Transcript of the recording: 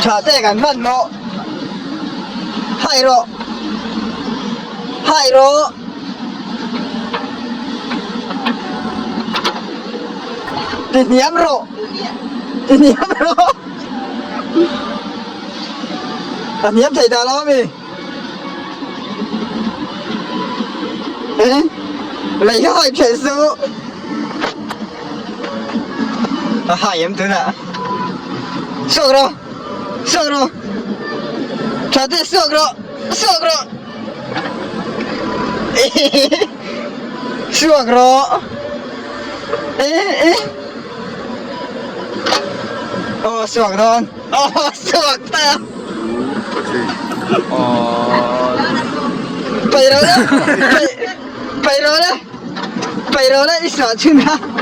Tha te kan hman maw? Hai rawh! Hai rawh! Ti hniam rawh! Ti hniam rawh! A hniam thei ta lo ami? Lei kha hai phelh suh! A hai em tunah? Suak rawh! Suak rawh! Tha te suak rawh! Suak rawh! Suak rawh! Aw suak dawn! Aw suak ta! Paih rawh le! Paih rawh le! Paih rawh le i suah chhun a!